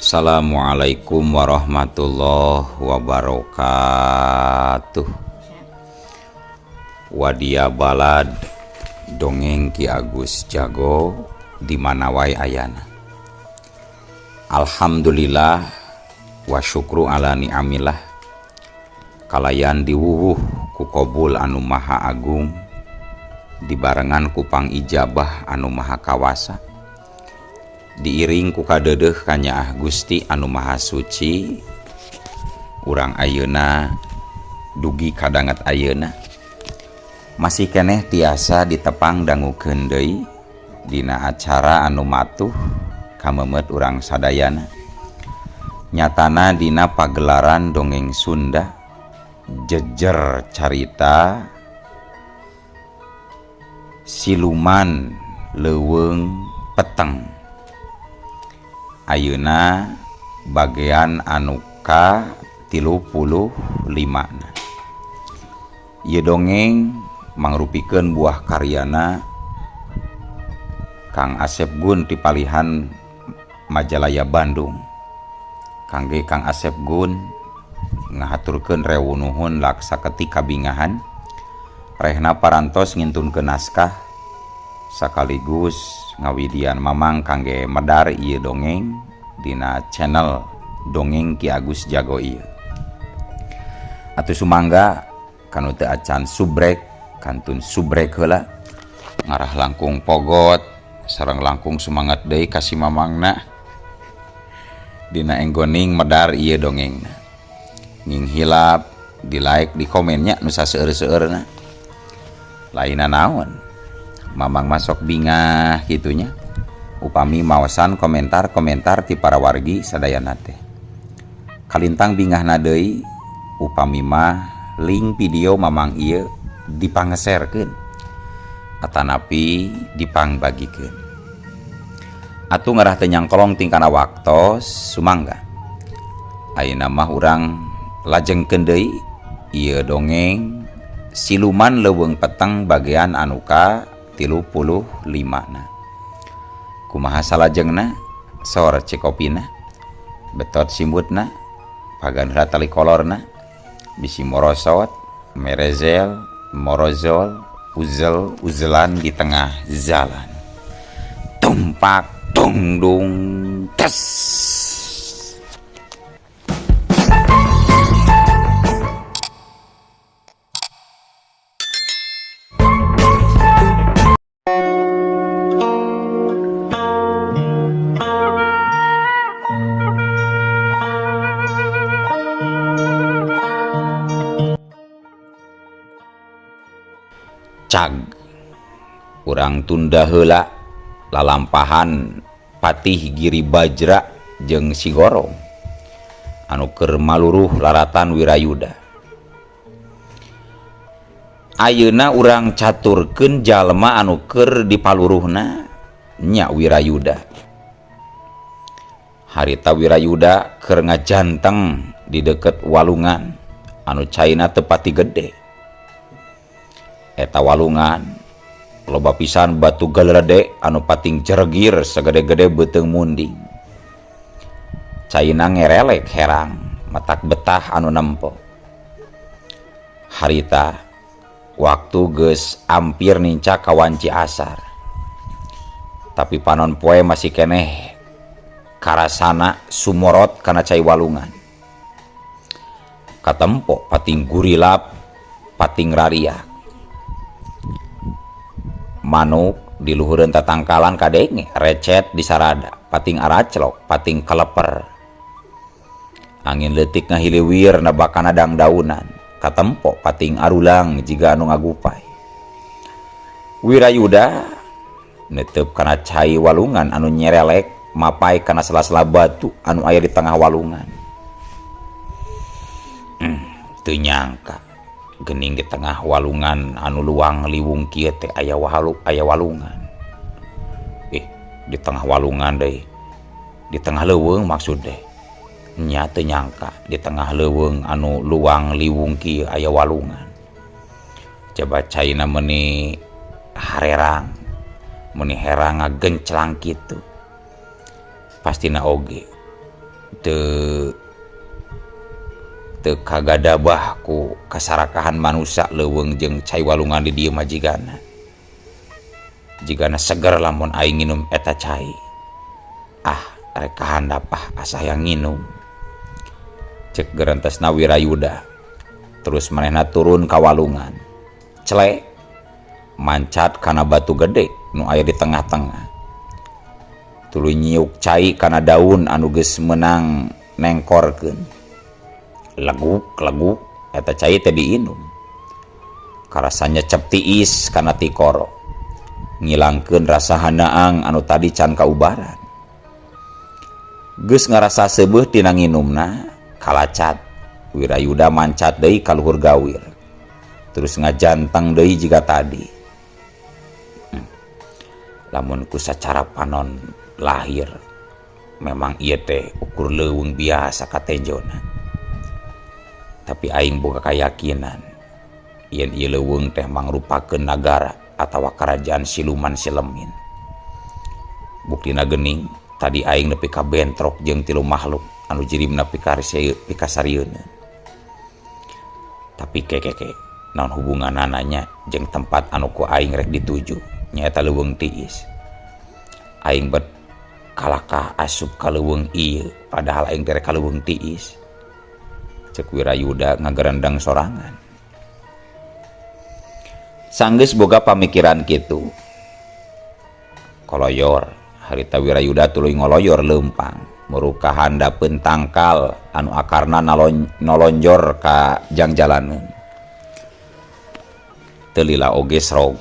Assalamualaikum warahmatullahi wabarakatuh. Wadia balad dongeng Ki Agus Jago di mana wae ayana. Alhamdulillah wa syukru ala ni'amillah. Kalayan diwuwuh ku kobul anu maha agung, dibarengan ku pangijabah anu maha kawasa, diiring ku kadeudeuh kanyaah Gusti anu maha suci. Urang ayeuna dugi kadanget ayeuna masih keneh tiasa ditepang dangukeun deui dina acara anu matuh kamemet urang sadayana, nyatana dina pagelaran dongeng Sunda jejer carita siluman leuweung peteng. Ayeuna bagian anu ka 35. Ieu dongeng mangrupikeun buah karyana Kang Asep Gun ti palihan Majalaya Bandung. Kangge Kang Asep Gun ngahaturkeun rewu nuhun laksa ketika bingahan rehna parantos ngintunkeun naskah sakaligus ngawidian mamang kangge medar ieu dongeng dina channel Dongeng Ki Agus Jago ieu. Atuh sumangga kanu teu acan subrek kantun subrek heula, ngarah langkung pogot sareng langkung semangat deui ka si mamangna dina enggoning medar ieu dongengna. Nging hilap di like di komennya nu saseueur-seueurna. Lainna naon mamang masuk bingah gitunya upami maosan komentar-komentar ti para wargi sadayana teh. Kalintang bingahna deui upami mah link video mamang ieu dipangeserkeun atanapi dipangbagikeun. Atuh ngarah teu nyangkolong tingkana waktos sumangga. Ayeuna mah urang lajengkeun deui ieu dongeng siluman leuweung peteng bagian anu ka 35 na. Kumaha salajengna? Sor cikopina, betot simbutna, pagan heula tali kolorna, bisi morosot, merezel, morozol, uzel uzelan di tengah jalan. Tumpak tungdung tes. Cag urang tunda heula lalampahan Patih Giri Bajra jeung Sigorong anu keur maluruh laratan Wirayuda. Ayeuna urang caturkeun jalma anu keur dipaluruhna nya Wirayuda. Harita Wirayuda keur ngajanteng di deket walungan anu caina teu pati gede. Eta walungan loba pisan batu galerede anu pating jeregir segede-gede beuteung munding. Caina ngerelek herang matak betah anu nempo. Harita waktu geus ampir nincak ka wanci asar. Tapi panon poe masih keneh karasana sumorot kana cai walungan. Katempo pating gurilap pating rariak. Manuk di luhureun tatangkalan kadenge recet di sarada pating araclok pating keleper. Angin leutik ngahiliwir nebakana dangdaunan katempo pating arulang jiga anu ngagupai. Wirayuda netep kana cai walungan anu nyerelek mapai kana sela-sela batu anu aya di tengah walungan. Teu nyangka gening di tengah walungan anu luang liwung kieu teh aya wahalu aya walungan. Di tengah walungan deui, di tengah leuweung maksud deh. Nya teu nyangka di tengah leuweung anu luang liwung kieu aya walungan. Coba caina meuni harerang, meuni herang ngagenclang kitu. Pastina oge Teu teu kagadabah ku kasarakahan manusia leuweung jeung cai walungan di dieu mah jigana. Jigana seger lamun aing nginum eta cai. Ah, rek kahandap ah asa hayang nginum. Cek gerentesna Wirayuda. Terus manehna turun ka walungan. Clek mancat kana batu gede nu aya di tengah-tengah. Tuluy nyiuk cai kana daun anu geus meunang nengkorkeun. Leguk leguk eta cai teh diinum. Karasa nyecep tiis kana tikoro. Ngilangkeun rasa hanaang anu tadi can kaubaran. Geus ngarasa seubeuh tina nginumna, kalacat. Wirayuda mancat deui ka luhur gawir. Terus ngajanteng deui jiga tadi. Lamun ku sacara panon lahir memang ieu teh ukur leuweung biasa katenjona. Tapi aing boga kayakinan yen ieu leuweung teh mangrupakeun nagara atawa karajaan siluman silemin. Buktina geuning tadi aing nepi ka bentrok jeung tilu makhluk anu jirimna pikasarieun. Tapi kekeke naon hubunganana nya jeung tempat anu ku aing rek dituju nyaeta leuweung tiis. Aing bet kalakah asup ka leuweung ieu padahal aing teh rek ka leuweung tiis. Cek Wirayuda ngagerendeng sorangan. Sanggeus boga pamikiran kitu. Koloyor harita Wirayuda tuluy ngoloyor leumpang muru ka handapeun tangkal anu akarna nolonjor ka jangjalaneun. Teu lila oge srog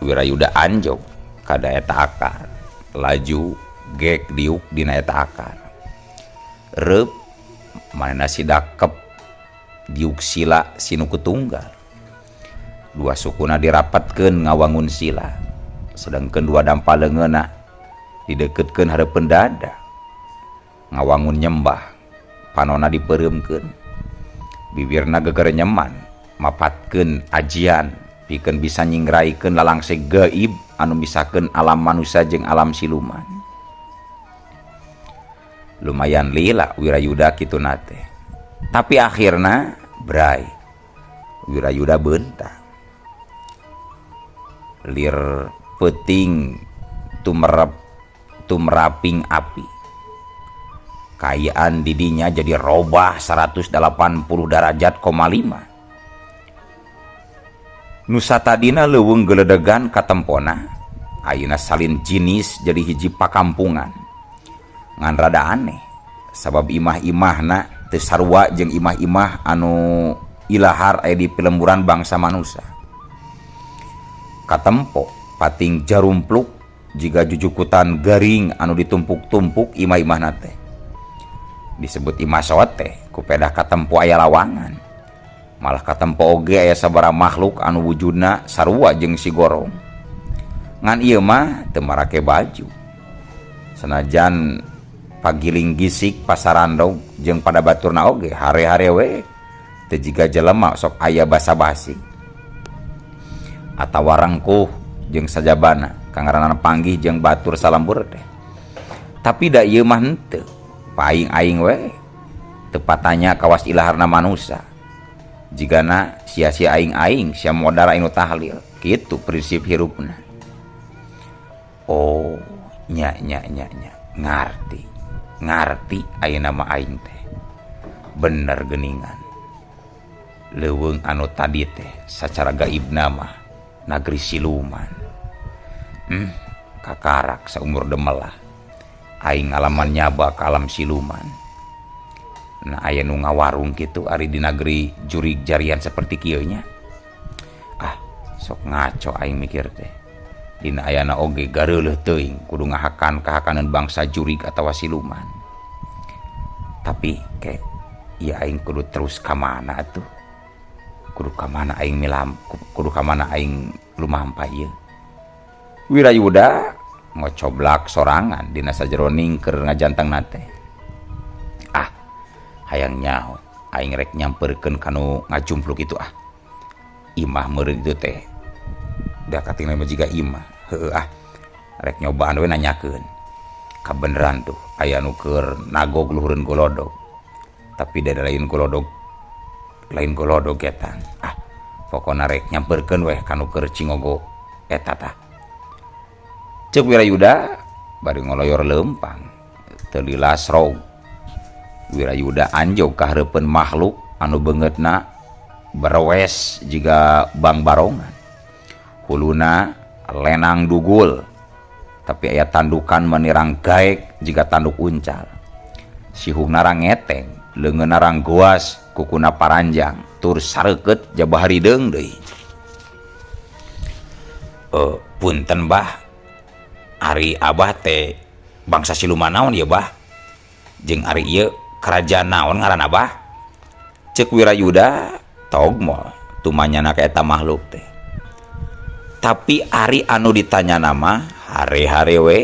Wirayuda anjog kada eta akar. Laju gek diuk dina eta akar. Reup manehna sidakep diuk sila sinuku tunggal. Dua sukuna dirapatkeun ngawangun sila. Sedangkeun dua dampa leungeunna dideukeutkeun hareupeun dada. Ngawangun nyembah, panona dipeureumkeun. Bibirna gegerenyeman, mapatkeun ajian pikeun bisa nyingraikeun lalangse gaib anu misakeun alam manusia jeung alam siluman. Lumayan lila Wirayuda kituna teh. Tapi akhirna bray Wirayuda beunta. Lir peuting tumerep tumeraping api. Kaayaan didinya jadi robah 180 derajat koma lima. Nusa tadina leuweung geledegan katempona, ayeuna salin jinis jadi hiji pakampungan. Ngan rada aneh, sabab imah-imahna teu sarua jeung imah-imah anu ilahar aya di pilemburan bangsa manusia. Katempo pating jarumpluk jiga jujukutan garing anu ditumpuk-tumpuk imah-imahna teh. Disebut imah sote ku pedah katempo aya lawangan. Malah katempo oge aya sabaraha makhluk anu wujudna sarua jeung si gorong. Ngan ieu mah teu marake baju. Sanajan pagiling gisik pasarandog jeung pada baturna oge hare-hare we teu jiga jelema sok aya basa-basi. Atawa rengkuh jeung sajabana kangaranana panggih jeung batur salembur teh. Tapi da ieu mah henteu, paing aing we teu patanya kawas ilaharna manusa. Jigana sia-sia aing-aing sia modar aing nu tahlil. Kitu prinsip hirupna. Oh, nya nya nya nya ngarti. Ngarti ayeuna mah aing teh. Bener geuningan. Leuweung anu tadi teh sacara gaibna mah nagri siluman. Kakarak saumur demelah. Aing ngalaman nyaba ka alam siluman. Nah, aya nu ngawarung kitu ari di nagri jurig jarian seperti kieu nya. Ah, sok ngaco aing mikir teh. Dina ayana oge gareuleuh teuing kudu ngahakan kahakaneun bangsa jurig atawa siluman. Tapi ke ieu aing kudu terus ka mana atuh? Kudu ka mana aing milam, kudu ka mana aing lumampa ieu? Wirayuda ngocoblak sorangan dina sajeroning keur ngajantengna teh. Ah, hayang nyaho aing rek nyamperkeun kanu ngajumpluk itu ah. Imah meureun itu teh. Da katinggal mah jiga imah. Heueuh ah. Rek nyobaan we nanyakeun. Kabeneran tuh aya nu keur nagog luhureun golodog, tapi da lain golodog, lain golodog eta. Ah, pokona rek nyamperkeun weh ka nu keur cingogo eta tah, ceuk Wirayuda bari ngoloyor leumpang. Teu lila srog Wirayuda anjog ka hareupeun makhluk anu beungeutna berwes jiga bang barongan, huluna lenang dugul, tapi aya tandukan menirang gaek jiga tanduk uncal, sihungna rangeteng, leungeunna ranggoas, kukuna paranjang tur sareukeut jaba harideung deui. Punten Bah, ari Abah teh bangsa siluman naon ieu, Bah? Jeung ari ieu kerajaan naon ngaran, Abah? Ceuk Wirayuda togmol tumanyana ka eta makhluk teh. Tapi ari anu ditanya nama hare-hare we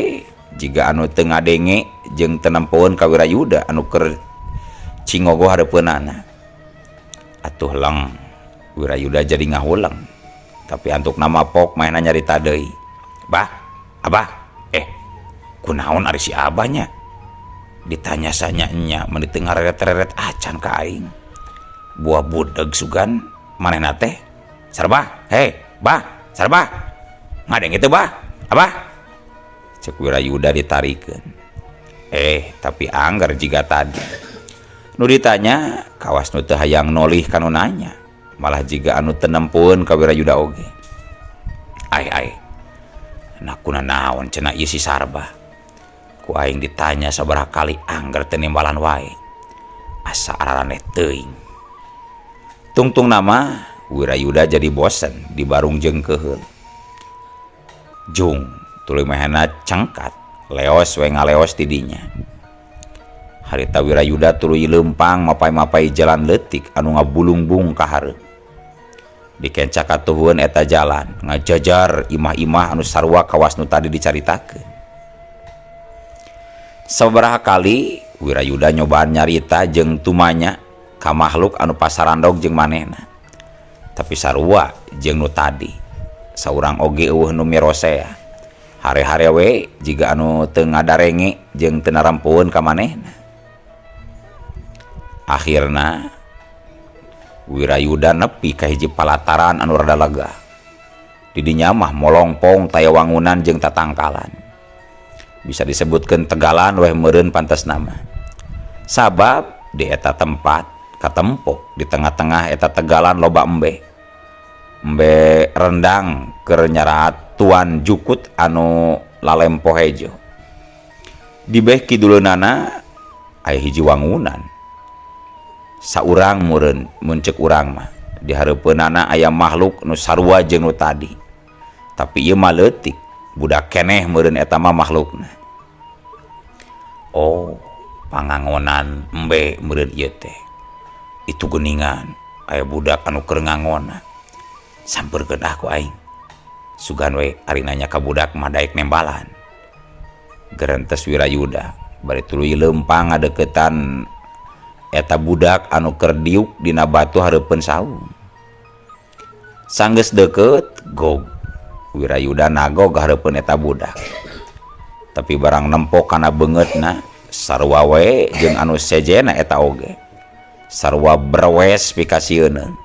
jiga anu teu ngadenge jeung teu nempoeun ka Wirayuda anu keur cingogo hareupeunana. Atuh leng Wirayuda jadi ngahuleng, tapi antuk nama pok manehna nyarita deui. Bah, Abah, eh, kunaon ari si Abahnya? Ditanya sanya nya meni teu ngareret-reret acan ka aing. Buah budeg sugan manehna teh. Sarbah, hei, Bah, Sarbah. Ngadenge teu, Bah? Abah? Ceuk Wirayuda ditarikeun. Eh, tapi angger jiga tadi. Nu ditanya kawas nu teu hayang nolih ka nu nanya, malah jiga anu teu nempoeun ka Wirayuda oge. Ai ai. Nah, kuna naon cenah ieu si Sarbah? Ku aing ditanya sabaraha kali angger teu nimbalan wae. Asa araraneh teuing. Tungtung nama Wirayuda jadi bosen di barung jeung keheul. Jung tuluy manehna cengkat leos we ngaleos ti dinya. Harita Wirayuda tuluy leumpang mapay-mapay jalan leutik anu ngabulungbung ka hareup. Dikenca katuhun eta jalan ngajajar imah-imah anu sarua kawas nu tadi dicaritakeun. Sababaraha kali Wirayuda nyobaan nyarita jeung tumanya ka makhluk anu pasarandog jeung manehna. Tapi sarua jeung nu tadi, saurang oge euweuh nu mirosea. Hare-hare we jiga anu teu ngadarenge jeung teu narampoeun ka manehna. Akhirna Wirayuda nepi ka hiji palataran anu rada lega. Di dinya mah molongpong, taya wangunan jeung tatangkalan. Bisa disebutkeun tegalan weh meureun pantasna mah. Sabab di eta tempat katempo di tengah-tengah eta tegalan loba embe. Embe rendang keur nyaraat tuan jukut anu lalempo hejo. Di beh kiduleunana aya hiji wangunan. Saurang meureun mun ceuk urang mah. Di hareupeunana aya makhluk nu sarua jeung nu tadi. Tapi ieu mah leutik, budak keneh meureun eta mah makhlukna. Oh, pangangonan embe meureun ieu teh. Itu geuningan aya budak anu keur ngangona. Sampeurkeun ah ku aing. Sugan we ari nanya ka budak mah daek nembalan. Gerentes Wirayuda bari tuluy leumpang ngadeukeutan eta budak anu keur diuk dina batu hareupeun saung. Sanggeus deukeut, gog Wirayuda nagog hareupeun eta budak. Tapi barang nempo kana beungeutna sarua we jeung anu sejena eta oge. Sarua berwes pikasieuneun.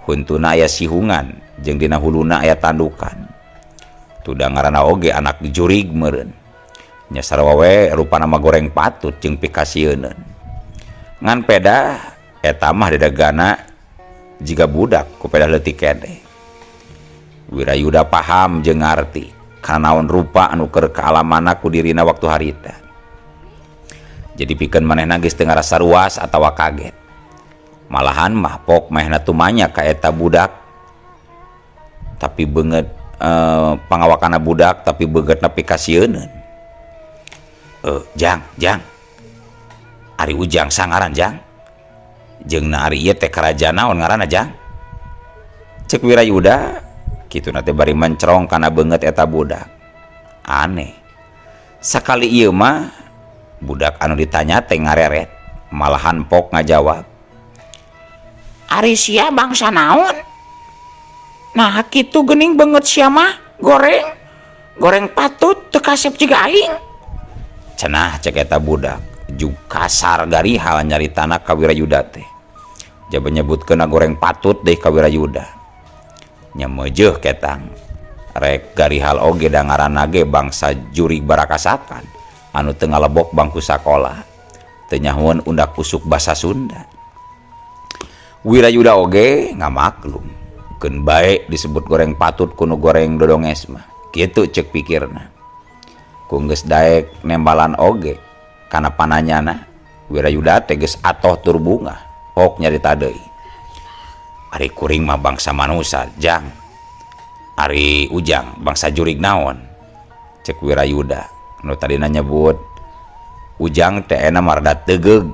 Huntuna aya sihungan jeung dina huluna aya tandukan. Tuda ngaranna oge anak jurig meureun. Nya sarua we rupana mah goreng patut jeung pikasieuneun. Ngan pedah eta mah dedegana jiga budak ku pedah leutik keneh. Wirayuda paham jeung ngarti kana naon rupa anu keur kaalamanna ku dirina waktu harita. Jadi pikeun manehna geus teu ngarasa ruas atawa kaget. Malahan mah pok manehna tumanya ka eta budak, tapi beungeut pangawakana budak tapi beungeutna pikasieuneun. Jang, Jang. Ari Ujang sangaran, Jang? Jeung na ari ieu teh karajaan naon ngaranna, Jang? Ceuk Wirayuda kituna teh bari mencrong kana beungeut eta budak. Aneh. Sakali ieu mah budak anu ditanya teh ngareret, malahan pok ngajawab. Ari sia bangsa naon? Nah, kitu geuning beungeut sia mah goreng. Goreng patut teu kasep jiga aing. Cenah cek eta budak jug kasar garihal nyaritana ka Wirayuda teh. Jaba nyebutkeun goreng patut deui ka Wirayuda. Nya meujeuh ketang. Rek garihal oge da ngaranna ge bangsa jurig barakasakan anu teu ngalebok bangku sakola. Teu nyahoeun undak usuk basa Sunda. Wirayuda oge ngamaklum. Keun bae disebut goreng patut ku nu goreng dodonges mah. Kitu ceuk pikirna. Ku geus daek nembalan oge kana pananyana Wirayuda teh geus atoh tur bungah. Hok nyarita deui. Ari kuring mah bangsa manusa jang. Ari Ujang bangsa jurig naon? Cek Wirayuda nu tadina nyebut Ujang teh ena mah rada tegeug.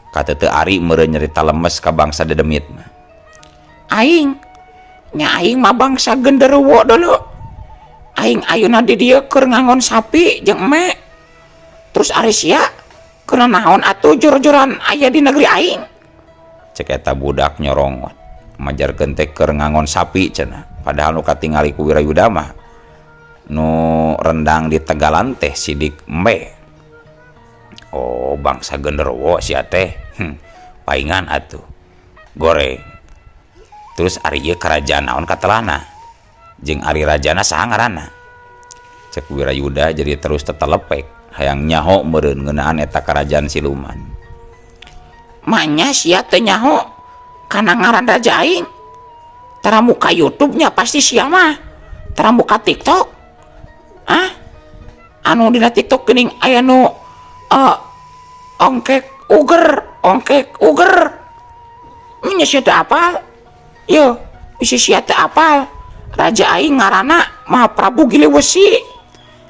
Kata teu ari meureun nyarita lemes ka bangsa dedemit mah. Aing nya aing mah bangsa genderuwo dulu. Aing ayeuna di dieu keur ngangon sapi jeung eme. Terus ari sia keur naon atuh jor-joran aya di negeri aing? Cek eta budak nyorongot. Majarkeun teh keur ngangon sapi cenah. Padahal nu katingali ku Wirayuda mah nu rendang di tegalan teh sidik embe. Oh, bangsa genderuwo sia teh. Paingan atuh. Goreng. Terus ari ieu karajaan naon katelahna? Jeung ari rajana saha ngaranna? Cek Wirayuda jadi terus tetelepek hayang nyaho meureun ngeunaan eta karajaan siluman. Manya sia teu nyaho kana ngaran raja aing. Tara muka YouTube-nya pasti sia mah. Tara muka TikTok. Ah? Anu dina TikTok geuning aya nu ongkek uger, ongkek uger. Nya sia teu apal. Yo, bisi sia teu apal. Raja aing ngaranna Mahaprabu Giliwesi.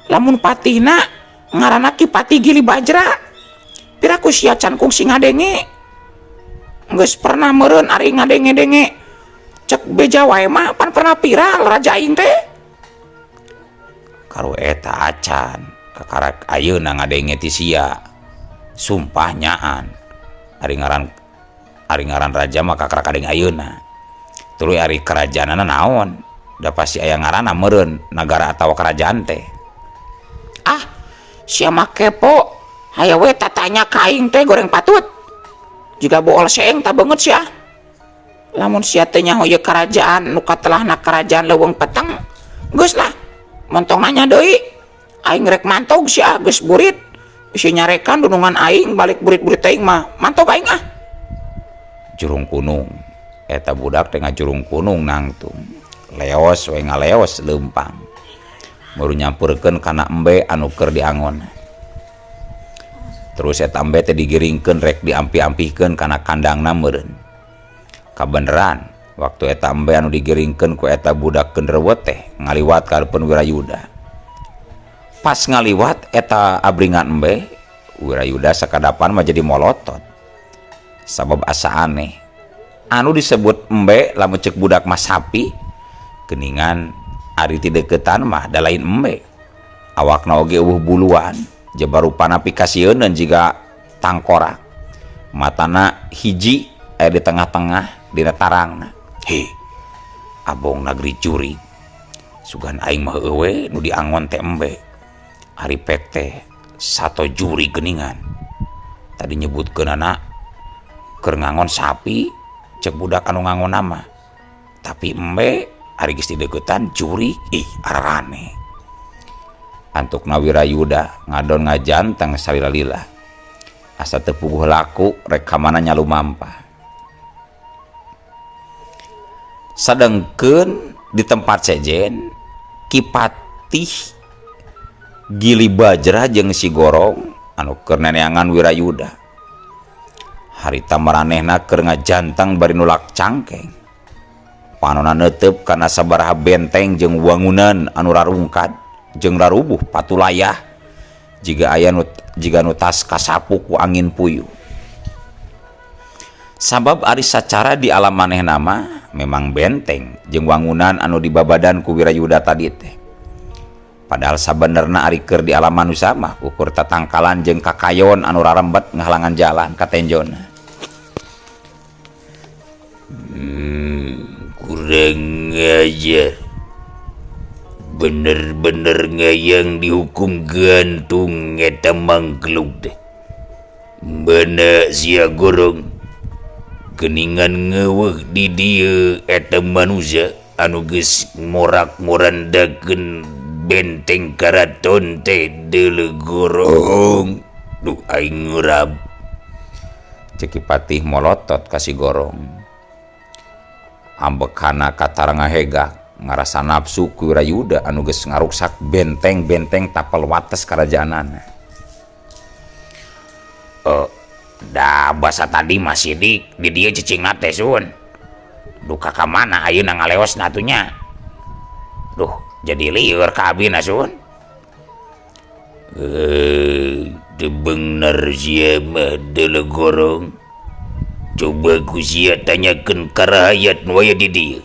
Lamun patihna ngaranna Ki Patih Gili Bajra. Piraku sia can kungsi ngadenge. Geus pernah meureun ari ngadenge-denge. Cek beja wae mah pan pernah viral raja aing teh. Karu eta acan kakarak ayeuna ngadenge ti sia. Sumpah nyaan. Ari ngaran raja mah kakarak kadenge ayeuna. Tuluy ari karajaanana naon? Da pasti aya ngaranna meureun nagara atawa kerajaan teh. Ah, sia mah kepo. Hayo we tatanya ka aing teh goreng patut. Jiga bool seeng ta beungeut sia. Lamun sia teh nyaho ieu kerajaan nu katelahna kerajaan leuweung peteng, geus lah. Montong nanya deui. Aing rek mantog sia geus burit. Bisi nyarekan dunungan aing balik burit-burit teuing mah mantog aing ah. Jurung kunung. Eta budak teh ngajurung kunung nangtung. Leos we ngaleos leumpang. Baru nyampurkeun kana embe anu keur diangon. Terus eta embe teh digiringkeun rek diampi-ampihkeun kana kandangna meureun. Kabeneran waktu eta embe anu digiringkeun ku eta budak genderuwo teh ngaliwat ka hareupeun Wirayuda. Pas ngaliwat eta abringan embe, Wirayuda sakadapan mah jadi molotot. Sabab asa aneh. Anu disebut embe lamun ceuk budak mah sapi, geuningan ari ti deuketan mah da lain embe. Awakna oge eueuh buluan, jaba rupana pikasieuneun jiga tangkorak. Matana hiji aya di tengah-tengah dina tarangna. Heh, abong nagri jurig. Sugan aing mah heueuh we nu diangon teh embe. Ari pek teh sato jurig geuningan. Tadi nyebutkeunana keur ngangon sapi, cek budak anu ngangon mah. Tapi embe ari geus dideuketan jurig, ih ararane. Antukna Wirayuda ngadon ngajanteng salila-lila. Asa teu puguh laku rek ka mana nyalumampah. Sadengkeun di tempat sejen Ki Patih Gili Bajra jeung si Gorong anu keur neneangan Wirayuda. Harita maranehna keur ngajanteng bari nulak cangkeng. Panona neuteub kana sabaraha benteng jeung wangunan anu rarungkad jeung rarubuh patulayah jiga aya nu jiga nu tas kasapu ku angin puyuh. Sabab ari sacara di alam manehna mah memang benteng jeung wangunan anu dibabadan ku Wirayuda tadi teh. Padahal sabenerna ari keur di alam manusia mah ukur tatangkalan jeung kakayon anu rarembet ngahalangan jalan ka tenjona. Kurang ajar. Bener-bener ngayang dihukum gantung eta mangkluk teh. Bener sia gorong. Geningan ngeuweuh di dieu eta manusia anu geus morak-morandakeun benteng karaton teh deuleu gorong. Duh aing ngurab. Cek Ki Patih molotot ka si Gorong. Ambekana katara ngahegak ngarasa nafsu ku Wirayuda anu geus ngaruksak benteng-benteng tapel wates karajaanana. Da basa tadi masih di dieu cicingna teh sun. Duka ka mana ayeuna ngaleosna atuh nya. Duh, jadi lieur ka abina sun. Teu bener sia mah deuleu gorong. Coba ku sia tanyakeun ka rahayat nu aya di dieu.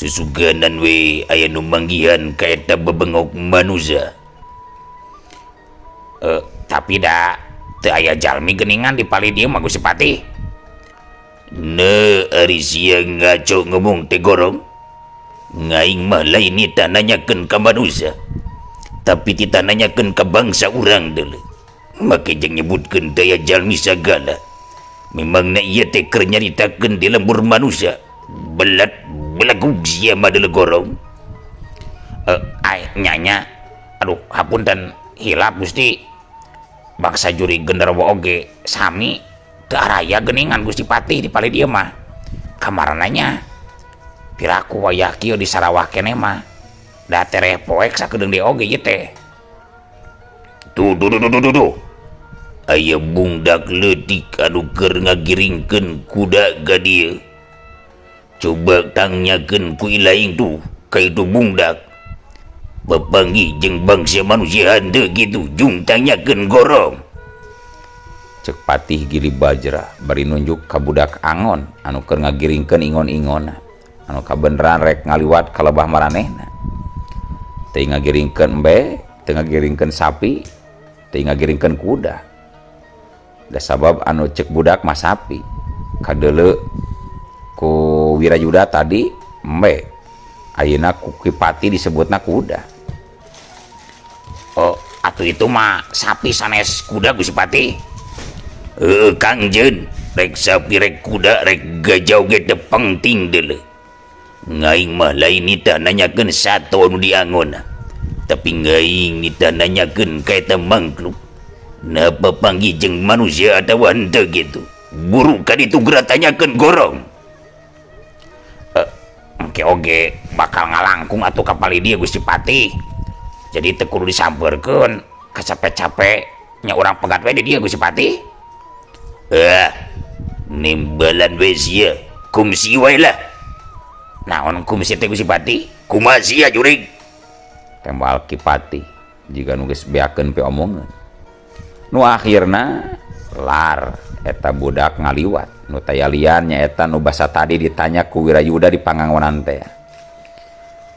Susuganan we aya nu manggihan ka eta bebengok manusia. Tapi da teu aya jalmi geuningan di palih dieu mah Gusti Patih. Ne ari sia ngaco ngomong teh gorong. Ngaing mah lain nita nanyakeun ka manusia. Tapi tita nanyakeun ka bangsa urang deuleu. Make jeung nyebutkeun daya jalmi sagala. Memangna ieu teh keur nyaritakeun di lembur manusia. Belat belagug sia mah deuleu gorong. Ai nyanya aduh hapunten hilap Gusti. Bangsa juri genderuwo oge sami teu araya geuningan Gusti Patih di palih dieu mah. Kamarananya piraku wayah kieu di Sarawak keneh mah da tereh poek sakedeung deui oge ieu teh. Tuh duh duh duh duh duh. Aya bungdak leutik anu keur ngagiringkeun kuda ka dieu. Coba tanyakeun ku ilaing tuh ka itu bungdak. Bapanggih jeung bangsa manusia henteu kitu jung tanyakeun gorong. Cek Patih Gili Bajra bari nunjuk ka budak angon anu keur ngagiringkeun ingon-ingonna anu kabeneran rek ngaliwat ka lebah maranehna. Teu ngagiringkeun embe, teu ngagiringkeun sapi, teu ngagiringkeun kuda. Da sabab anu cek budak mah sapi. Kadeuleu ku Wirayuda tadi embe. Ayeuna ku Ki Patih disebutna kuda. Oh, atuh itu mah sapi sanes kuda Gusti Patih. Heueuh Kang Jeun, rek sapi rek kuda rek gajah oge teu penting deuleu. Ngaing mah lain nita nanyakeun sato nu diangon. Tapi ngaing nita nanyakeun ka eta mangkluk. Napa panggih jeung manusia atawa henteu kitu. Buru ka ditu geura tanyakeun gorong. Engke oge bakal ngalangkung atuh ka palih dieu Gusti Patih. Jadi teu kudu disampeurkeun, kacape-cape nya urang pegat we di dieu Gusti Patih. Nimbalan we sia, kumsi we lah. Naon kumsi teh Gusti Patih? Kumaha sia jurig? Tembal Ki Patih jiga nu geus beakeun pe omongan. Nu akhirna lar eta budak ngaliwat nu tayalian nyaeta nu basa tadi ditanya ku Wirayuda di pangangonan teh.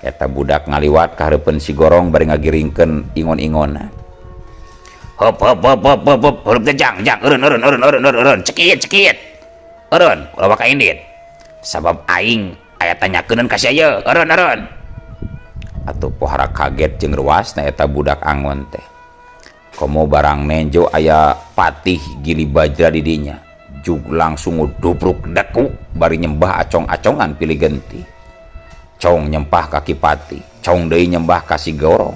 Eta budak ngaliwat ka hareupeun si Gorong bari ngagiringkeun ingon-ingonna. Hop hop hop hop hop hop heup teh jang jang eureun eureun eureun eureun eureun eureun cekit cekit. Eureun ulah waka indit. Sabab aing aya tanyakeun ka sia ieu eureun eureun. Atuh pohara kaget jeung ruasna eta budak angon teh. Komo barang nenjo aya Patih Gili Bajra di dinya. Jug langsung ngudubruk deku bari nyembah acong-acongan pilih genti. Cong nyempah ka Ki Patih, cong deui nyembah ka si Gorong.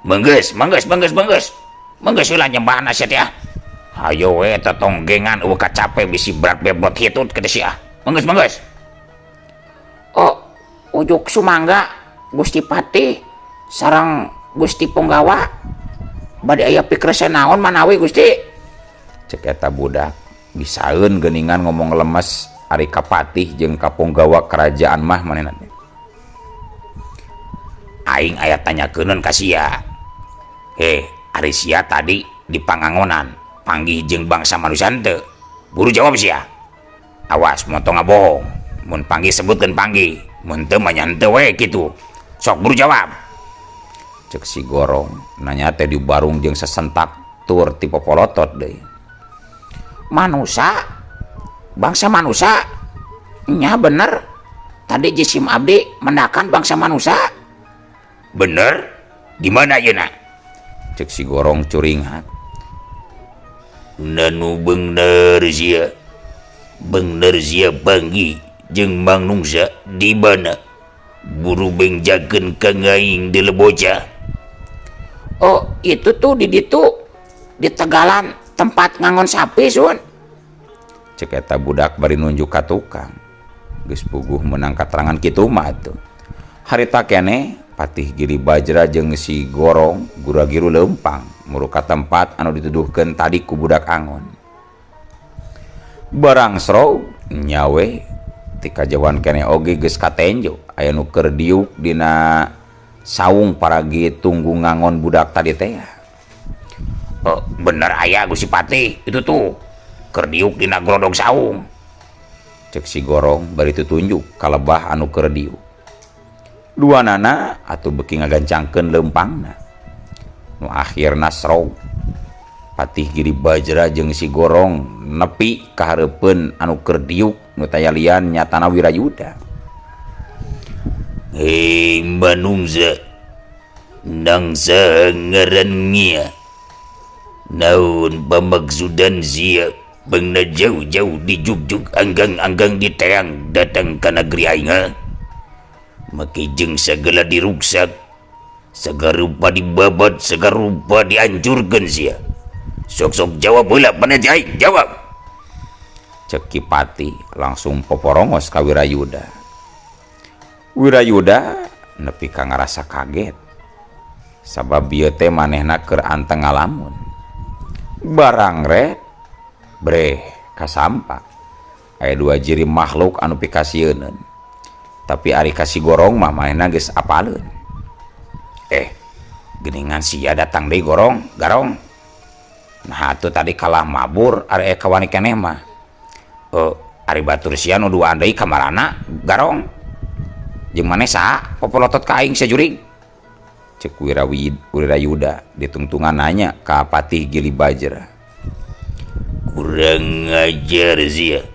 Menggeus, menggeus, menggeus, menggeus. Menggeus heula nyembahna sia teh ah. Hayo we tetonggengan eueuh kacape bisi berat bebot hitut kitu sia. Menggeus, menggeus. Oh, ujuk sumangga Gusti Patih sareng Gusti Punggawa bade aya pikrese naon manawi Gusti? Cek eta budak bisaeun geuningan ngomong lemes ari ka Patih jeung ka Punggawa kerajaan mah manehna teh. Aing aya tanyakeunun ka sia. Ari sia tadi di pangangonan panggih jeung bangsa manusia henteu? Buru jawab sia. Awas montong ngabohong. Mun panggih sebutkeun panggih, mun teu mah nya henteu we kitu. Sok buru jawab. Cek si Gorong nanya teh di barung jeung sesentak tur ti popolotot deui. Manusa, bangsa manusa, nya bener. Tadi jisim abdi mendakan bangsa manusa. Bener? Di mana ayeuna? Cek si Gorong curinghak. Nanu bener sia. Bener sia panggih jeung manungsa di mana? Buru bengjakeun ka aing deuleu bocah. Oh, itu tuh di ditu di tegalan tempat ngangon sapi, Sun. Cek eta budak bari nunjuk ka tukang. Geus puguh meunang katerangan kitu mah atuh. Harita keneh Patih Giri Bajra jeung si Gorong gura-giru leumpang muru ka tempat anu dituduhkeun tadi ku budak angon. Barang srog nyawe ti kajauhan keneh oge geus katenjo aya nu keur diuk dina saung paragi tunggu ngangon budak tadi teh. Oh, bener aya Gusti Patih itu tuh keur diuk dina grodog saung. Cek si Gorong bari tutunjuk ka lebah anu keur diuk. Duanana atuh beuki ngagancangkeun leumpangna. Nu akhirna srog Patih Giri Bajra jeung si Gorong nepi ka hareupeun anu keur diuk nu taya lian nyatana Wirayuda. Hei manungsa, nangsa ngaran ngia. Naon pamaksudan sia bangna jauh-jauh dijugjug anggang-anggang diteang datang ka negeri aing ha? Make jeung sagala diruksak, sagarupa dibabat, sagarupa dihancurkeun sia. Sok-sok jawab heula panete aing, jawab. Cek Ki Patih langsung poporongos ka Wirayuda. Wirayuda nepi ka ngarasa kaget. Sabab ieu teh manehna keur anteng ngalamun. Barang red breh kasampak. Aya dua jiri makhluk anu pikasieuneun. Tapi ari ka si Gorong mah manehna geus apaleun. Geuningan sia datang deui Gorong, Garong. Nah atuh tadi kalah mabur ari aya kawani keneh mah. Ari batur sia nu duaan deui kamarana Garong. Jeung maneh saha popolotot ka aing sia jurig? Cek Wirayuda ditungtungan nanya ka Patih Gili Bajra. Kurang ajar sia.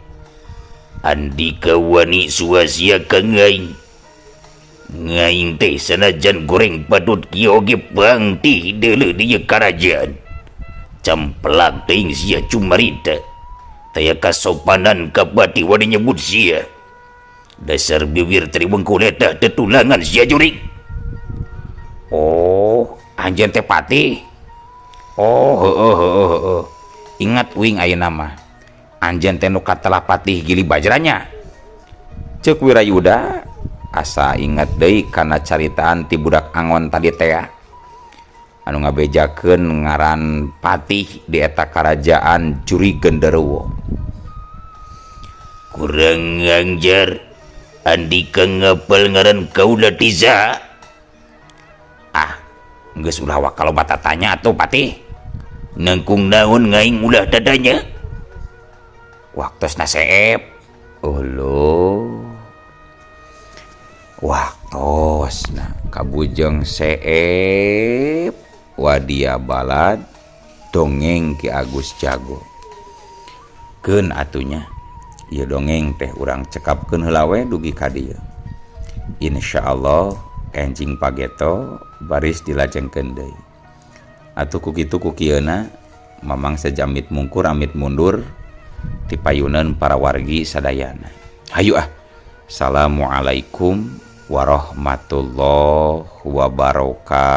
Andika wani suasia ka aing. Ngaing teh sanajan goreng patut kieu oge pangtih deuleu di ieu karajaan. Camplak teuing sia cumarita. Taya kasopanan ka patih wani nyebut sia. Dasar bibir tribengkul eta tetulangan sia jurig. Oh, anjeun teh patih. Oh, heueuh heueuh heueuh. Ingat uing ayeuna mah. Anjeun teh nu katelah Patih Gili Bajranya. Ceuk Wirayuda asa ingat deui kana caritaan ti budak angon tadi teh anu ngabejakeun ngaran patih di eta karajaan Juri Genderuwo. Kurang ajar andika ngapal ngaran kaula ti saha? Ah, geus ulah wakal loba tatanya atuh patih. Nangkung naon ngaing ulah tatanya? Waktosna seep. Uluh. Waktosna kabujeng seep wadia balad dongeng Ki Agus Jago. Keun atunya ieu dongeng teh urang cekapkeun heula we dugi ka dieu. Insyaallah enjing pageto baris dilajengkeun deui. Atuh ku kitu ku kieuna Mamang sejamit mungkur amit mundur ti payuneun para wargi sadayana. Hayu ah. Assalamualaikum warahmatullahi wabarakatuh.